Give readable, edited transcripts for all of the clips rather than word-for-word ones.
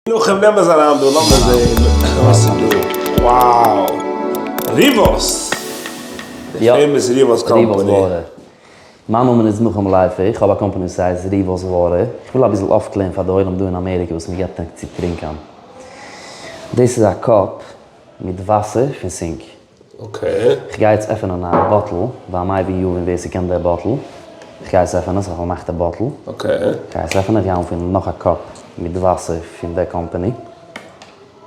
נחום נעם עס אריין דא לאמיר זעהן וואס איז דא. Wow! ריוואס! די famous ריוואס קאמפאני. ריוואס water. מיין נאמען איז נחום לייפער, איך האב א קאמפאני וואס הייסט ריוואס water. איך וויל אביסל אויפקלערן פאר די עולם דא אין אמעריקע וואס מען געבט ענק צו טרינקען. דאס איז א cup מיט וואסער פון sink. Okay. איך גיי יעצט עפענען א bottle, והמבין יבין ווער ס'קען די bottle. איך גיי עס עפענען, ס'איז א פארמאכטע bottle. Okay. איך גיי עס עפענען, איך גיי אנפילן נאך א cup מיט וואסער פון די קאמפאני.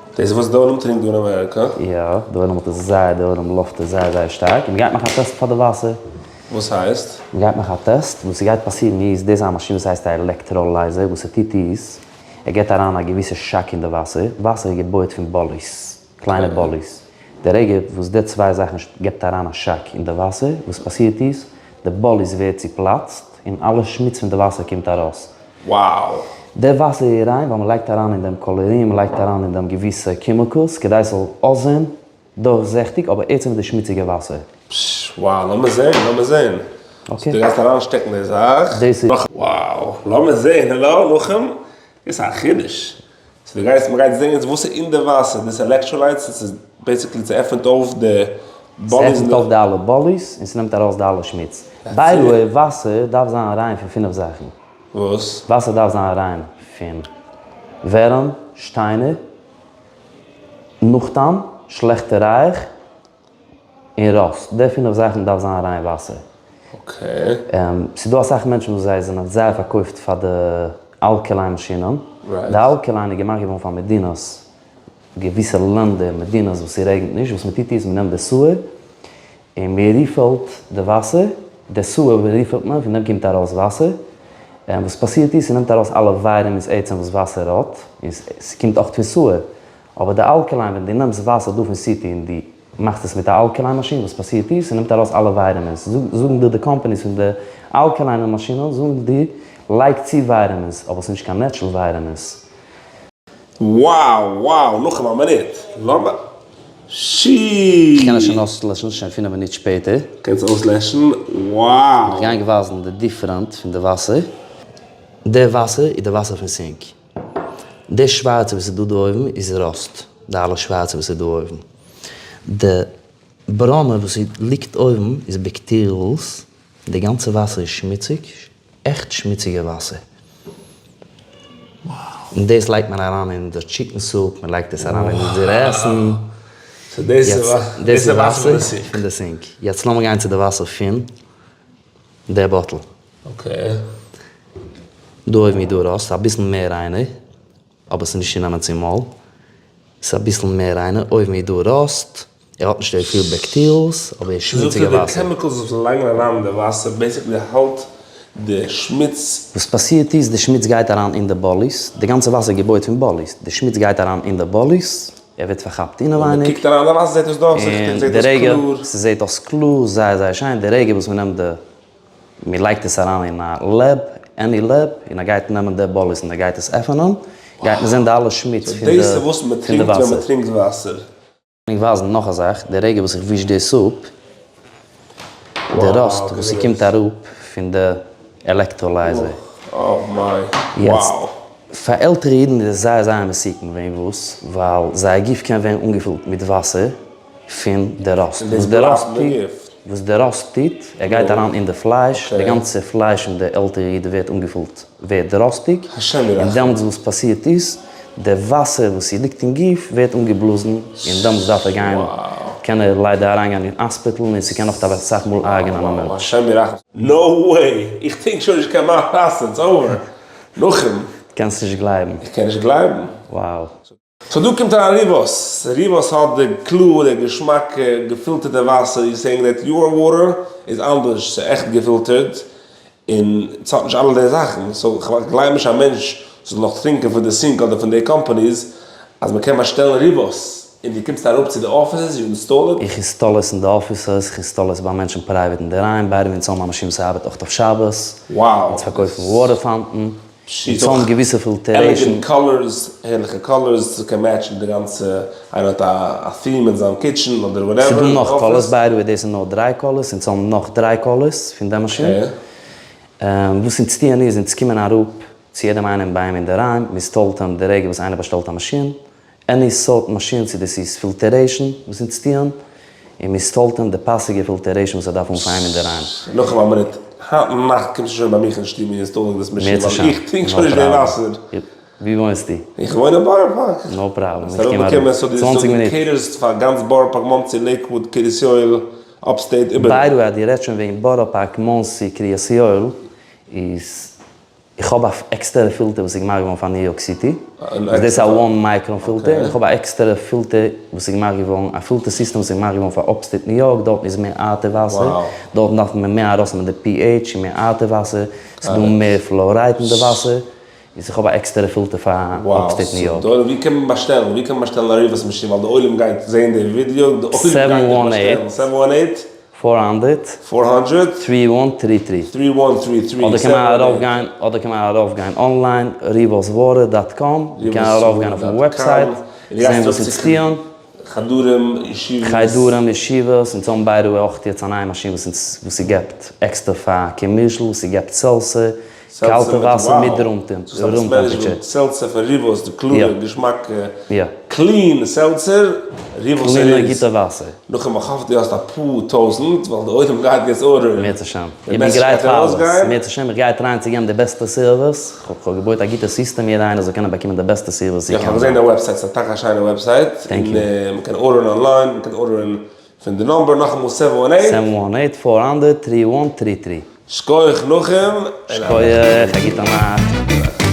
דאס איז וואס די עולם טרינקט דא אין אמעריקא? יא, די עולם האט עס זייער, די עולם love ט עס זייער זייער שטארק, און מ'גייט מאכן א טעסט פאר די וואסער. וואס הייסט? מ'גייט מאכן א טעסט, וואס ס'גייט פאסירן איז, דאס איז א מאשין וואס הייסט א electrolyzer, וואס ס'טוט איז, ער געבט אריין א געוויסע shock אין די וואסער, וואסער איז געבויעט פון באליס, קליינע באליס, די רגע וואס די צוויי זאכן געבט אריין א shock אין די וואסער, וואס פאסירט איז, די באליס ווערט צופלאצט, און אלע שמוץ פון די וואסער קומט ארויס. Wow! די וואסער איז ריין ווייל מ'לייגט אריין אין דעם chlorine, מ'לייגט אריין אין דעם געוויסע chemicals כדי ס'זאל אויסזען דורכזיכטיג, אבער עצם איז די שמוציגע וואסער. פשש, wow, לאמיר זען, לאמיר זען. Okay. דו גייסט אריינשטעקן די זאך. דאס איז. Wow, לאמיר זען, העלא, נחום, דאס איז א חידוש. so דו גייסט, מ'גייט זען יעצט וואס איז אין די וואסער, דאס electrolytes, עס איז basically ס'עפענט אויף די באליס. ס'עפענט אויף די אלע באליס און ס'נעמט ארויס די אלע שמוץ. By the way, וואסער דארף זיין ריין פון פינף זאכן. וואס? וואסער דארף זיין ריין פון ווערים, שטיינער, נאכטאם, שלעכטע ריח, און ראסט. די פינף זאכן דארף זיין ריין וואסער. Okay. ס'איז דא אסאך מענטשן וואס זיי זענען זייער פארקויפט פאר די alkaline מאשינען. די alkaline איז געמאכט געווארן פאר מדינות, געוויסע לענדער, מדינות וואס ס'רעגנט נישט, וואס מ'טוט איז מ'נעמט די sewer און מ'ריפילט די וואסער, די sewer ריפילט מען, פון דעם קומט ארויס וואסער, און וואס פאסירט איז ס'נעמט ארויס אלע vitamins עצם וואס וואסער האט, און ס'קומט אויך פון sewer, אבער די alkaline ווען דו נעמסט וואסער דא פון city און דו מאכסט עס מיט א alkaline מאשין וואס פאסירט איז ס'נעמט ארויס אלע vitamins, זאגן דיר די companies פון די alkaline מאשינען זאגן דיר לייג צו vitamins אבער ס'נישט קיין natural vitamins. Wow wow נחום א מינוט לאמיר שי. כ'קען עס שוין אויסלעשן שוין פינף מינוט שפעטער. קענסט אויסלעשן? Wow. איך גיי ענק ווייזן די different פון די וואסער. די וואסער איז די וואסער פון sink. די שווארצע וואס איז דא דא אויבן איז ראסט, די אלע שווארצע וואס איז דא אויבן. די ברוינע וואס ליגט אויבן איז bacterials, די גאנצע וואסער איז שמוציג, עכט שמוציגע וואסער. און דאס לייגט מען אריין אין די chicken soup, מען לייגט עס אריין אין אונזערע עסן. יעצט דאס איז וואסער פון די sink. יעצט לאמיר גיין צו די וואסער פון די bottle. Okay. דא אויבן איז דא ראסט, אביסל מער ריינער, אבער ס'איז נישט צו נעמען צום מויל. ס'איז אביסל מער ריינער, אויבן איז דא ראסט, ער האט נישט אזויפיל bacterials, אבער ער איז שמוציגע זאגט ער די וואסער. chemicals וואס לייגן אריין אין די וואסער basically האלט די שמוץ. וואס פאסירט איז די שמוץ גייט אריין אין די באליס, די גאנצע וואסער איז געבויעט פון באליס, די שמוץ גייט אריין אין די באליס, ער ווערט פארכאפט אינעווייניג. ווען מ'קוקט אריין אין די וואסער זעט עס דורכזיכטיג, זעט אויס קלאר. ס'זעט אויס קלאר, זייער זייער שיין, די רגע וואס מ'נעמט די מען לייגט עס אריין אין א lab, any lab, און ער גייט נעמען די באליס און ער גייט עס עפענען, גייט מען זען די אלע שמוץ פון די דאס איז וואס מען טרינקט ווען מען טרינקט וואסער. קען איך ווייזן נאך א זאך, די רגע וואס איך וויש דאס אפ, די ראסט וואס ס'קומט אראפ פון די electrolyzer. יעצט, פאר עלטערע אידן איז עס זייער זייער מסוכן, וועגן וואס? ווייל זייער גוף קען ווערן אנגעפילט מיט וואסער פון די ראסט, וואס די ראסט טוט. וואס די ראסט טוט, ער גייט אריין אין די פלייש, די גאנצע פלייש פון די עלטערע איד ווערט אנגעפולט, ווערט ראסטיג, און דעמאלטס וואס פאסירט איז, די וואסער וואס ליגט אין גוף ווערט אנגעבלאזן, און דעמאלטס דארף ער גיין, קען ער ליידער אריינגיין אין האספיטל, און ס'קען נאך אסאך מאל הרג'נען א מענטש. No way! איך טרינק שוין נישט קיין וואסער, it's over! נחום! קענסט נישט גלייבן. איך קען נישט גלייבן. Wow. so דא קומט אריין ריוואס, ריוואס האט די קלארע געשמאקע געפילטערטע וואסער, you saying that your water איז אנדערש, ס'איז עכט געפילטערט, און ס'האט נישט אלע די זאכן, so כ'גלייב נישט א מענטש זאל נאך טרינקען פון די sink אדער פון די companies, אז מ'קען באשטעלן ריוואס, און דו קומסט אראפ צו די offices, you install it. איך install עס אין די offices, איך install עס ביי מענטשן private אינדערהיים, ביידע אונז האבן א מאשין וואס ארבעט אויך אויף שבת, אונז פארקויפן water fountain. שיט און אויך געוויסע filtration. Elegant colors, הערליכע colors, ס'קען match ן די גאנצע, איינער האט א theme אין זיין kitchen אדער whatever. ס'דא נאך colors, by the way דאס איז נאר דריי colors, אונז האבן נאך דריי colors פון די מאשין. וואס אונז טוען איז, אונז קומען אראפ. צו יעדעם איינעם ביי אים אינדערהיים, מ'אינסטאלט אים די רגע וואס איינער באשטעלט א מאשין, any סארט מאשין צו דאס איז filtration וואס אונז טוען, און מ'אינסטאלט אים די פאסיגע filtration וואס ער דארף האבן פאר אים אינדערהיים. נאכאמאל א מינוט, היינט נאכט קומסטו שוין ביי מיך אין שטוב און אינסטאלינג דאס מאשין ווייל איך טרינק שוין נישט די וואסער. ווי וואוינסטו? איך וואוין אין בארא פארק. no problem, איך קום אראפ. 20 מינוט. דו cater סט פאר גאנץ בארא פארק, מאנסי, לעיקוואוד, קרית יואל, upstate, איבעראל. by the way אז דו רעדסט שוין וועגן בארא פארק, מאנסי, קרית יואל, איז איך האב א עקסטערע פילטער וואס איז געמאכט געווארן פאר ניו יארק סיטי, וואס דאס איז א one micron filter, און איך האב א עקסטערע פילטער וואס איז געמאכט געווארן, א filter system וואס איז געמאכט געווארן פאר upstate ניו יארק, דארטן איז מער הארטע וואסער, דארטן דארף מען מער ארויסנעמען די pH און מער הארטע וואסער, ס'איז דא מער fluoride אין די וואסער, איז איך האב א עקסטערע פילטער פאר upstate ניו יארק. וואו, ווי קען מען באשטעלן? ווי קען מען באשטעלן א ריוואס מאשין? ווייל די עולם גייט זעהן די ווידיאו, די עולם גייט נישט באשטעלן. 718. 400. 400. 3133. 3133. אדער קען מען ארויפגיין, אדער קען מען ארויפגיין online, ריוואסוואטער dot com, מען קען ארויפגיין אויפן website, זעהן וואס אונז טוען. חדרים, ישיבות. חדרים, ישיבות, אונז האבן by the way אויך יעצט א נייע מאשין וואס אונז, וואס ס'געבט עקסטער פאר commercial, ס'געבט seltzer, קאלטע וואסער מיט room temperature. seltzer פון ריוואס, די קלארע, געשמאקע, clean seltzer, ריוואס איז. קלינע גוטע וואסער. נאכדעם איך האף דו האסט אפאר טויזענט, ווייל די עולם גייט יעצט order ען. אם ירצה השם. איך בין גרייט פאר אלעס. אם ירצה השם איך גיי try ען צו געבן די בעסטע service. כ'האב געבויט א גוטע סיסטעם יעדער איינער זאל קענען באקומען די בעסטע service איך האב געזען די website, ס'איז טאקע א שיינע website. Thank you. און מ'קען order ען online, מ'קען order ען פון די number, נאכאמאל 718. 718 400 3133. שכוח נחום. שכוח, א גוטע נאכט.